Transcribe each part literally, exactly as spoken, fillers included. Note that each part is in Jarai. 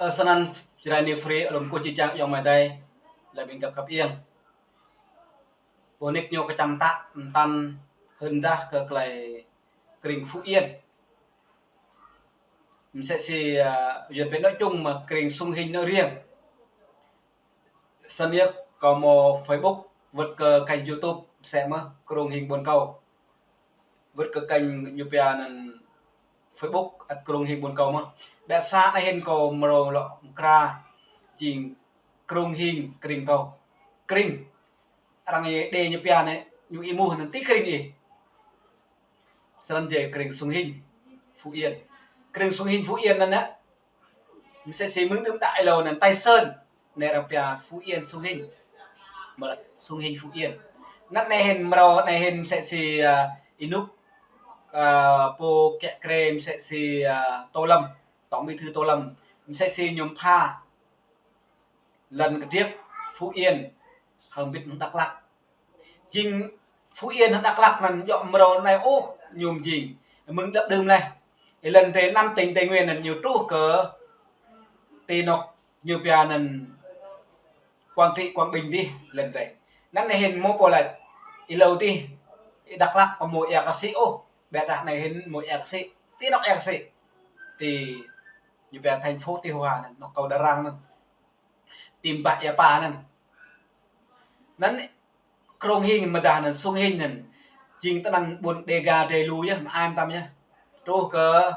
Ơ, snăn Jrai New Free, alum kơ či čang yŏng mơdai, lĕ ƀing găp khăp iêng. Pô nik ñu kơ čăm tă, mtăn hơndah kơ klei krĭng Phú Yên. Msĕ si, a, yuan pĕ nŏ čung mă krĭng Sông Hinh nŏ riêng. Snăn yơh kâo mâo Facebook, wơ̆t kơ kênh YouTube msĕ mơh, Krông Hing Ƀuôn Kâo. Wơ̆t kơ kênh ñu pia anăn Facebook, ăt Krông Hing Ƀuôn Kâo mơh. Biă sa anai hĭn kâo mrâo lŏ mkra jing Krông Hing krĭng kâo. Krĭng. Arăng ih đe ñu pia anai, ñu ih mŭt anăn ti krĭng ih. Snăn jing krĭng Sông Hinh, Phú Yên. Krĭng Sông Hinh, Phú Yên anăn á, msĕ si mơ̆ng đưm đă êlâo anăn Tây Sơn, anai arăng pia Phú Yên Sông Hinh. Mơ̆ Sông Hinh Phú Yên. Anăn anai hĭn mrâo, anai hĭn msĕ si, a, ênuk, a, pô kiă kriê msĕ si, a, Tô Lâm, Tổng Bí thư Tô Lâm. Msĕ si ñu pha lăn kơdiăk Phú Yên, hăng ƀĭt hăng Dak Lak. Jing Phú Yên hăng Dak Lak anăn djŏ mrâo anai ôh ñu jing. Mơ̆ng đưm đưm leh. Ih lăn drei năm tỉnh Tây Nguyên anăn ñu truh kơ ti anôk ñu pia anăn Quảng Trị, Quảng Bình dih lăn drei. Anăn anai hĭn mâo pô lač êlâo dih, ih Dak Lak kơ mâo ia kơ sĭ ôh. Biă dah anai hĭn mâo ia kơ sĭ. Ti anôk ia kơ sĭ. Ti ñu pia thành phố Tuy Hòa anăn, anôk kâo đa răng anăn. Ti ƀah ia pa anăn. Anăn Krông Hing mơdah anăn, Sông Hinh anăn. Jing tơnăn ƀuôn Đêga drei lu yơh, mă ai mtam yơh. Truh kơ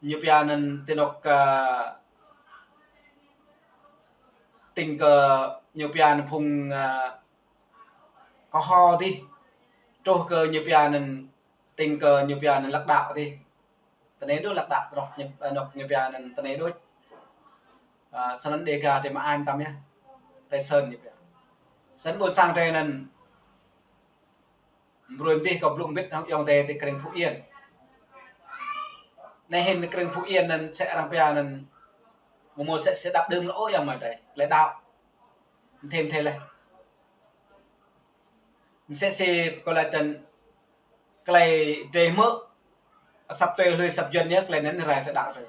ñu pia anăn ti anôk, a, tỉnh kơ ñu pia anăn phung, a, Kơho dih. Truh kơ ñu pia anăn tỉnh kơ ñu pia anăn Lăk Đăo dih. Tơnei đôč Lăk Đăo, truh ñu, anôk ñu pia anăn tơnei đôč. A, snăn Đêga drei mă ai mtam yơh. Tây Sơn ñu pia. Snăn ƀuôn sang drei anăn brui mdih kâo blŭ mbĭt hŏng ayŏng adei ti krĭng Phú Yên. Anai hĭn krĭng Phú Yên anăn msĕ arăng pia anăn mâo mâo msĕ si đăp đưm lŏ ôh ayŏng amai adei. Klei đăo. Mthê mthê leh. Msĕ si kâo lač tăn klei drei hmư̆ asăp tui hlue asăp juăn yơh klei anăn rai klei đăo drei.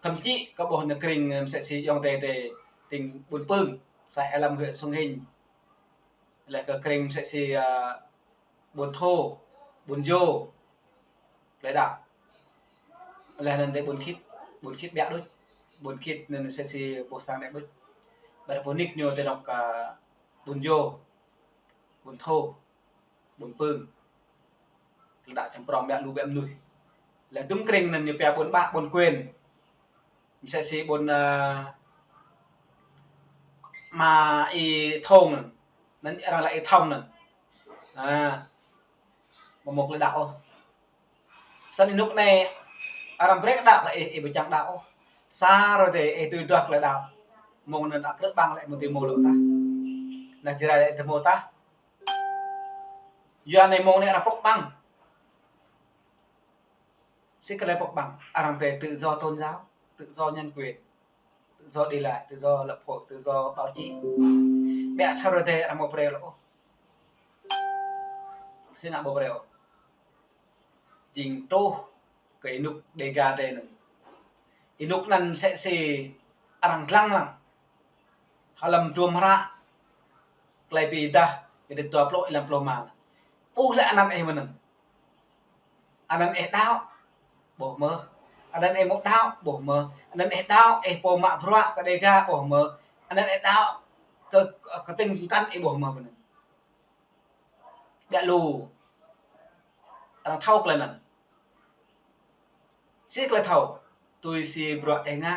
Thậm chí kơ ƀuh anăn krĭng msĕ si ayŏng adei drei tỉnh Ƀuôn Pưng, xã Ea Lâm, huyện Sông Hinh. Leh kơ krĭng msĕ si, a, Ƀuôn Thô, Ƀuôn Dô. Klei đăo. Leh anăn ti Ƀuôn Khit, Ƀuôn Khit biă đôč. Ƀuôn Khit anăn msĕ si ƀuh sang anei đôč. Ƀiădah pô nik ñu ti anôk, a, Ƀuôn Dô, Ƀuôn Thô, Ƀuôn Pưng. Klei đăo čăm prŏng biă lu biă mnuih. Leh dŭm krĭng anăn ñu pia Ƀuôn Ƀă, Ƀuôn Quyền. Msĕ si ƀuôn, a, Ma Y Thông anăn. Anăn arăng lač Y Thông anăn. A, mâo mâo klei đăo ôh. Snăn ênuk anei arăng brei đăo leh ih, ih ƀu čang đăo ôh. Sa rơdê ih tui duah klei đăo. Mông anăn ăt krư̆ ƀăng leh mơ̆ng ti mông lŏ tah. Anăn Jrai leh ti mông tah. Yua anei mông anei arăng pŏk ƀăng. Si klei pŏk ƀăng, arăng brei tự do tôn giáo, tự do nhân quyền, tự do đi lại, tự do lập hội, tự do báo chí. Biă sa rơdê arăng ƀu brei lŏ ôh. Si ngă ƀu brei ôh. Jing truh kơ ênuk Đêga drei anăn. Ênuk anăn msĕ si arăng dlăng lăng. Hlăm hdruôm hră Klei Bi Êdah, kdrêč dua pluh, êlan pluh êma. Ƀuh leh anăn ih mơ̆n anăn. Anăn ih đăo, ƀuh mơh. Anăn ih ƀu đăo, ƀuh mơh. Anăn ih đăo, ih pô mă bruă kơ Đêga, ƀuh mơh. Anăn ih đăo kơ, kơ tĭng mkăn ih ƀuh mơh mơ̆n anăn. Biă lu. Arăng thâo klei anăn. Si klei thâo, tui si bruă ih ngă,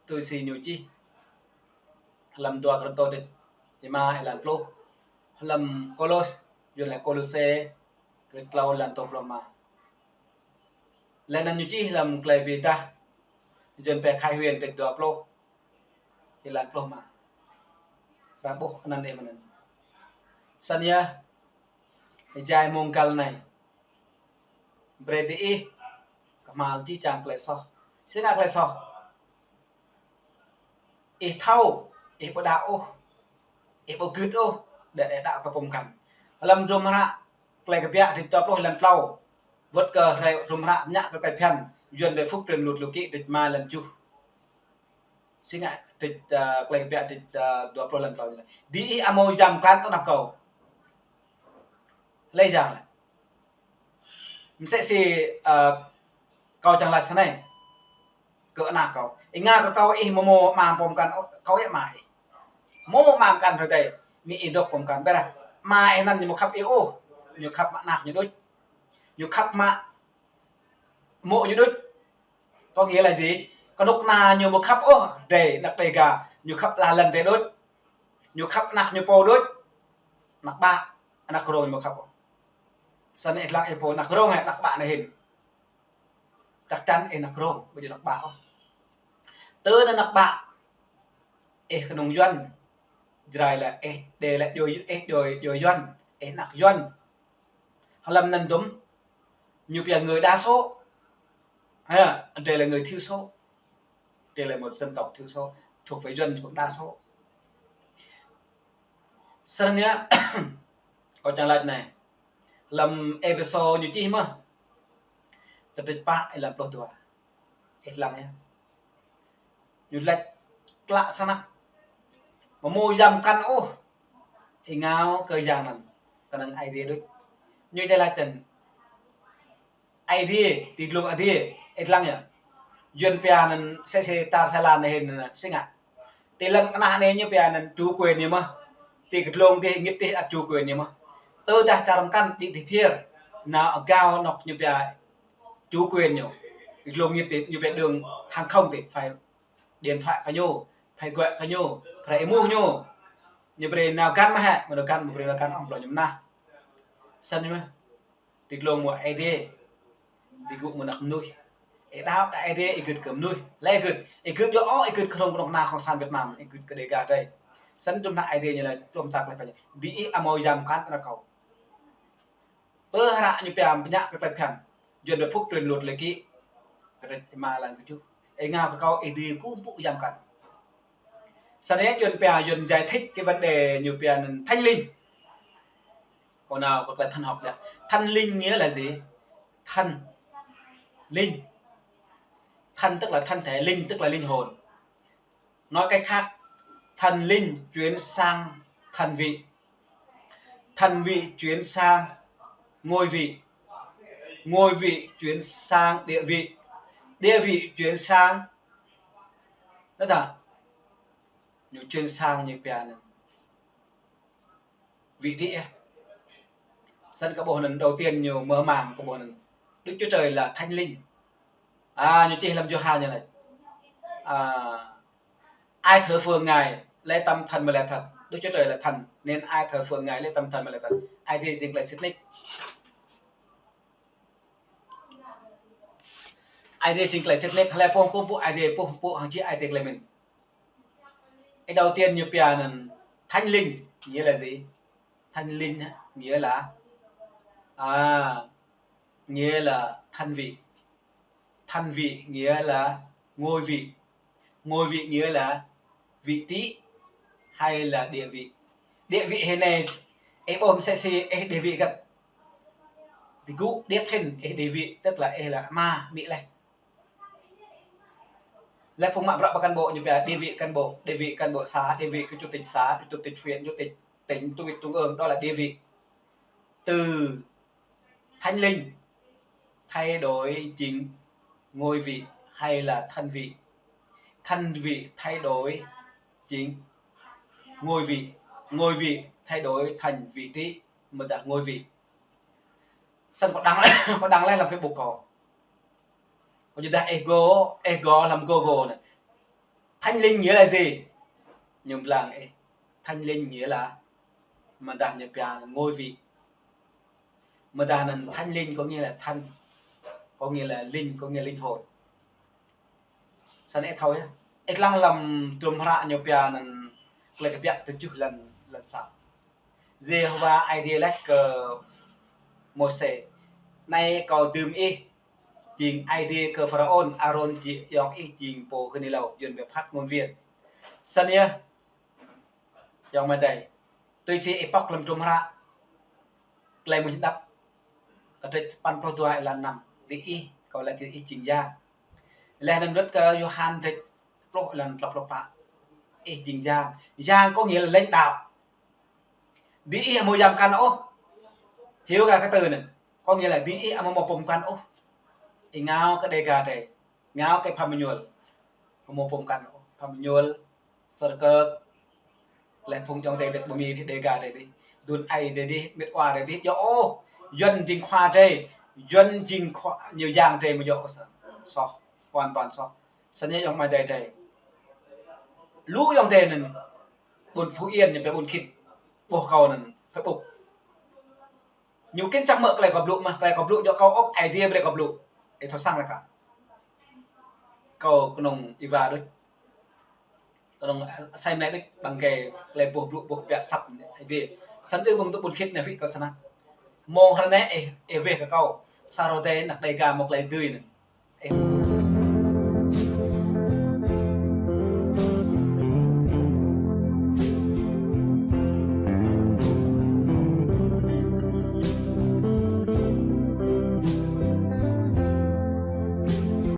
tui si ñu čih. Hlăm dua Kôrintô kdrêč êma êlan pluh. Hlăm Kôlôs, yuan lač Kôlôse, kdrêč klâo êlan dua pluh êma. Leh anăn ñu čih hlăm Klei Bi Êdah, yuan pia Khải Huyền kdrêč dua pluh, êlan pluh êma. Arăng ƀuh anăn ih mơ̆n anăn. Snăn yơh, êjai mông găl anei. Brei diih kmhal jih jang klei soh. Si ngă klei soh. Ih thâo, ih ƀu đăo ôh. Ih ƀu gưt ôh, ƀiădah ih đăo kơ pô mkăn. Hlăm hdruôm hră Klei Kbiă kdrêč dua pluh êlan klâo. Wơ̆t kơ hrơi hdruôm hră mñă kơ klei bhiăn, yuan lač Phúc Truyền Luật Lục Ký kdrêč êma êlan kjuh. Si ngă trích, ơ, Klei Kbiă trích, ơ, dua pluh lăn klâo anai. Diih amâo yam mơkăn tơ anăp Kâo. Hlơi yang lĕ. Msĕ si, ơ, Kâo čang laĭ snei kơ ană Kâo: Ih ngă kơ Kâo, ih mơ̆ mâo ama pô mơkăn ôh, Kâo yơh ama ih. Mâo ama mơkăn hrơi tơi, mĭ ih dŏ pô mơkăn. Ƀiădah ama ih anăn ñu mâo khăp ih ôh, ñu khăp mă ană ñu đôč. Ñu khăp mă mô̆ ñu đôč. Có nghĩa là gì? Kơnuk kơna ñu mâo khăp ôh drei, anăk Dêga, ñu khăp la lăn drei đôč. Ñu khăp ană ñu pô đôč. Anăk ƀă, anăk rông ñu mâo khăp ôh. Snăn ih lăng ih pô anăk rông hĕ anăk ƀă anai hĭn. Chắc chắn ih anăk rông, ƀu djơ̆ anăk ƀă ôh. Tơ anăk ƀă, ih kơnung Yuăn, Jrai lĕ ih, Đê lĕ djuê, ih djuê, djuê Yuăn, ih anăk Yuăn. Hlăm anăn dŭm, ñu pia người đa số. Ha, Đê là người thiểu số. Đê là một dân tộc thiểu số, thuộc về Yuăn thuộc đa số. Snăn yơh, kâo čang laĭ anai. Hlăm Êphêsô ñu čih mơh. Kdrêč pă, êlan pluh dua. Ih lăng yơh. Ñu laĭ klă snăk. Mâo mâo yam mơkăn ôh. Ih ngă kơ yang anăn. Kơnơ̆ng Aê Diê đôč. Ñu laĭ tơ̆n. Aê Diê, ti glông Aê Diê, ih lăng yơh. Yuăn pia anăn sĕ sĕ tar Thái Lan anai hĭn anăn, si ngă. Ti lăn kơnah anai ñu pia anăn chủ quyền ñu mơh. Ti kơ glông ti ngit ti ăt chủ quyền ñu mơh. Tơdah čar mơkăn đĭ ti phiơr, nao gao anŏ ñu pia chủ quyền ñu. Ti glông ngit ti ñu pia đường hàng không ti phải điện thoại kơ ñu, phải gọi kơ ñu, phải êmuh ñu. Ñu brơi nao găn mơ̆ hĕ, mơ̆ nao găn, mơ̆ brơi nao găn ŏng ƀlŏ ñu mơnah. Snăn mơh. Ti glông mơ̆ Aê Diê, ti gŭ mơ̆ anăk mơnuih. Ih đaŏ kơ Aê Diê, ih gưt kơ mơnuih. Lĕ ih gưt, ih gưt yơh ôh, ih gưt kơ rông kơnuk kơna cộng sản Việt Nam, ih gưt kơ Dêga drei. Snăn dŭm anăk Aê Diê ñu laĭ, plŏm ta klei pơñă. Diih amâo yam mơkăn tơ anăp Kâo. Pơ hră ñu pia pơñă kơ klei phiăn. Yuăn pia phúc truyền luật lễ ký. Kdrêč êma êlan kjuh. Ih ngă kơ Kâo, ih dưi kơkuh pơpŭ yam mơkăn. Snăn yơh Yuăn pia, Yuăn giải thích cái vấn đề ñu pia anăn Thánh Linh. Kâo nao kơ klei thần học yơh. Thánh Linh nghĩa là gì? Thần. Linh. Thần tức là thân thể, linh tức là linh hồn. Nói cách khác, thần linh chuyển sang thần vị. Thần vị chuyển sang ngôi vị. Ngôi vị chuyển sang địa vị. Địa vị chuyển sang, đó là, ñu chuyển sang ñu pia anăn vị trí yơh. Snăn kơ ƀuh anăn đầu tiên ñu mở màn kơ ƀuh anăn Đức Chúa Trời là Thánh Linh. À, ñu čih hlăm Yôhan ñu laĭ. À, ai thờ phượng Ngài lấy tâm thần mà lạy thật. Đức Chúa Trời là thần, nên ai thờ phượng Ngài lấy tâm thần mà lạy thật. Aê Diê jing klei sĭt nik. Aê Diê jing klei sĭt nik, hlơi pô kơkuh pơpŭ Aê Diê, pô kơkuh pơpŭ hăng jih ai tiê klei mĭn. Cái đầu tiên ñu pia anăn Thánh Linh nghĩa là gì? Thánh Linh á, nghĩa là, à, nghĩa là thân vị. Thân vị nghĩa là ngôi vị. Ngôi vị nghĩa là vị trí hay là địa vị. Địa vị hĭn anei, ih ƀuh msĕ si ih địa vị găt. Ti gŭ điêt hĭn ih địa vị, tức là ih là ama, amĭ leh. Lĕ phung mă bruă pơ cán bộ ñu pia địa vị cán bộ, địa vị cán bộ xã, địa vị của chủ tịch xã, chủ tịch huyện, chủ tịch tỉnh, chủ tịch trung ương, đó là địa vị. Từ Thánh Linh thay đổi chính ngôi vị hay là thân vị. Thân vị thay đổi chính ngôi vị. Ngôi vị thay đổi thành vị trí, mơ̆ dah ngôi vị. Snăn kâo đăng, kâo đăng leh hlăm Facebook kâo. Kâo ñu dah ih gô, ih gô hlăm Google anai. Thánh linh nghĩa là gì? Ñu lăng ih. Thánh linh nghĩa là, mơ̆ dah ñu pia ngôi vị. Mơ̆ dah anăn thánh linh có nghĩa là thân, có nghĩa là linh, có nghĩa linh hồn. Snăn ih thâo yơh. Ih lăng hlăm hdruôm hră ñu pia anăn Klei Kbiă kjuh lăn, lăn sa. Yêhôwa Aê Diê laĭ kơ Môsê: Anai Kâo dưm ih jing Aê Diê kơ Pharaôn, Arôn jing ayŏng ih jing pô hưn êlâo, Yuăn pia phát ngôn viên. Snăn yơh, ayŏng amai adei. Tui si ih pŏk hlăm hdruôm hră Klei Mmuñ Hđăp, kdrêč sapăn pluh dua êlan năm: Diih, Kâo laĭ kơ diih jing yang. Leh anăn wơ̆t kơ Yôhan kdrêč pluh, ih lăng klâo pluh pă. Ih jing yang. Yang có nghĩa là lãnh đạo. Dih ih amâo yam mơkăn ôh. Hiểu cả cái từ này. Có nghĩa là dih ih amâo mâo pơmơkăn ôh. Ih ngă kơ Đêga drei. Ngă kơ Phan Minh Nhuăl. Amâo mâo pơmơkăn ôh. Phan Minh Nhuăl, Sơr Kơk, lĕ phung ayŏng adơi ƀơi Mi dih, Đêga drei dih. Dun ai drei dih, mĕt wa drei dih. Djơ̆ ôh. Yuăn jing khua drei. Yuăn jing khua, ñu yang drei mơ̆ djơ̆ ôh. Soh. Hoàn toàn soh. Snăn yơh ayŏng amai adơi drei. Lu ayŏng adơi anăn. Ƀuôn Phú Yên ñu pĕ ƀuôn khĭt. Ƀuh kâo anăn Facebook. Ñu kĭn čang mơ̆ klei kâo blŭ mơh, klei kâo blŭ djŏ kâo ôh, Aê Diê brei kâo blŭ. Ih thâo săng lĕ kâo. Kâo kơnơ̆ng ih wa đôč. Kơnơ̆ng, ơ, asei mlei đôč, ƀăng kơ klei boh blŭ boh biă asăp Aê Diê. Snăn ih mơ̆ng tŭ ƀuôn khĭt anei wĭt kâo snăk. Mơ̆ng hră anei ih, ih weh kơ kâo. Sa hrơi adih ană Đêga mâo klei dưi anăn. Ih